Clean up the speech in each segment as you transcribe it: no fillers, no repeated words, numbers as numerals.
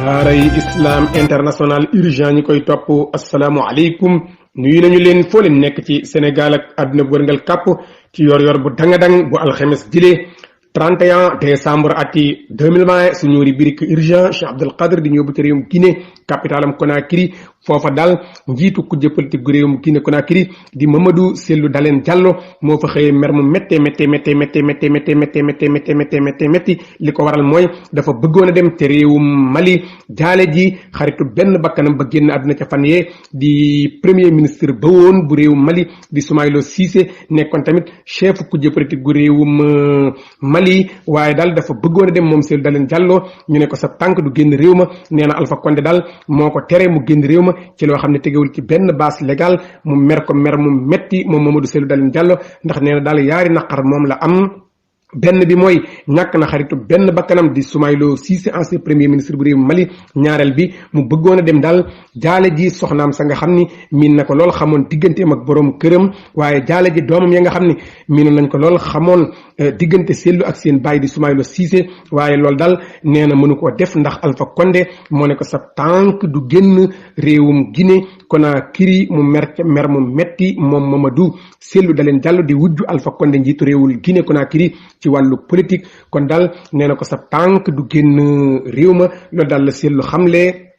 daaray Islam International urgent ñi koy topp asalaamualeykum nuyu nañu leen foo leen nekk ci Sénégal ak àdduna bu wërngal kàpp ci yor bu dangadang bu alxames jile 31 décembre ati 2020 suñu rubrique urgent Cheikh Abdel Qadir di ñëw bu ci réewum Guinée capitalam Conakry foofa dal njiitu kujje politique gu réewum Guinée Conakry di Mamadou Cellou Dalein Diallo moo fa xëyee mer mu métte li ko waral mooy dafa bëggoon a dem te réewum Mali jaale ji xaritu benn bakkanam ba génn àdduna ca fan yee di premier ministre ba woon bu réewum Mali di Soumaïla Cissé nekkoon tamit chef kujje politique gu réewum Mali waaye daal dafa bëggoon a dem moom Cellou Dalein Diallo ñu ne ko sa tànk du génn réew ma nee na Alpha Condé daal moo ko tere mu génn réew ma ci loo xam ne tegewul ci benn base légale mu mer ko mer mu metti moom Mamadou Cellou Dalein Diallo ndax nee na daal yaari naqar moom la am benn bi mooy ñàkk na xaritu benn bakkanam di Soumaïla Cissé ancien premier ministre bu réew Mali ñaareel bi mu bëggoon a dem daal jaale ji soxnaam sa nga xam ni miin na ko lool xamoon digganteem ak borom këram waaye jaale ji doomam ya nga xam ni miinoon nañ ko lool xamoon diggante Cellou ak seen baay di Soumaïla Cissé waaye loolu daal nee na mënu koo def ndax Alpha Condé moo ne ko sa tànk du génn réewum Guinée Conakry mu mer mu metti moom Mamadou Cellou Dalein Diallo di wujju Alpha Condé njiitu réewul Guinée Conakry ci wàllu politique kon daal nee na ko sa tànk du génn réew ma loolu daal la Cellou xamle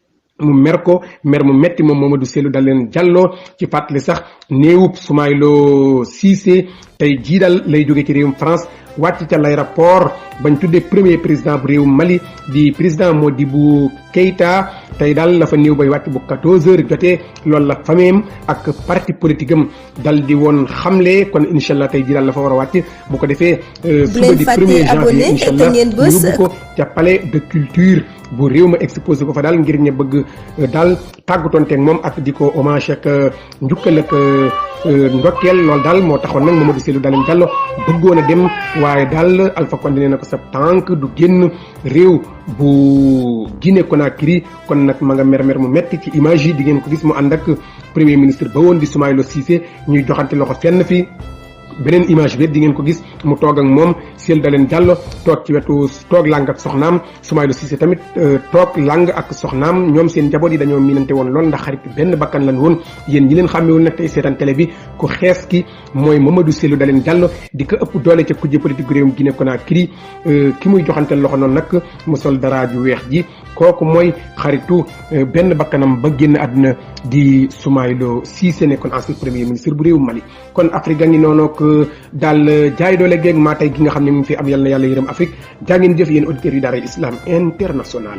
mu mer ko mer mu metti moom Mamadou Cellou Dalein Diallo ci fàttali sax néewub Soumaïla Cissé tey jii daal lay jóge ci réewum France wàcc ca l'aéroport bañ tuddee premier président bu réewum Mali di président Modibo Keïta tey daal la fa néew bay wàcc bu 14h jotee loolu la fameem ak parti politique am dal di woon xamle kon incha allah tey jii daal la fa war a wàcc bu ko defee suba di 1er janvier incha allah yóbbu ko ca palais de culture bu réew ma exposé ko fa daal ngir ña bëgg daal tàggatoonteeg moom ak di ko hommage ak njukkal ak ndokkeel loolu daal moo taxoon nag Mamadou Cellou Dalein Diallo bëggoon a dem waaye daal Alpha Condé nee na ko sa tànk du génn réew bu Guinée Conakry kon nag ma nga mer mu metti ci image yi di ngeen ko gis mu ànd ak premier ministre ba woon di Soumaïla Cissé ñuy joxante loxo fenn fii beneen image bi di ngeen ko gis mu toog ak moom Cellou Dalein Diallo toog ci wetu toog lang ak soxnaam Soumaïla Cissé tamit toog lang ak soxnaam ñoom seen njaboot yi dañoo miinante woon lool ndax xarit benn bakkan lan woon yéen ñi leen xàmmewul nag tey seetaan télé bi ku xees ki mooy Mamadou Cellou Dalein Diallo di ko ëpp doole ca kujje politique gu réewum Guinée Conakry ki muy joxante loxo noonu nag mu sol dara ju weex ji kooku mooy xaritu benn bakkanam ba génn àdduna di Soumaïla Cissé nekkoon ancien premier ministre bu réewum Mali kon Afrique ngi noonu daal jaay doole géeg maa tey gi nga xam ne mu ngi fi am yal na yàlla yërëm Afrique jaa ngeen jëf yéen auditeurs yu Daaray Islam International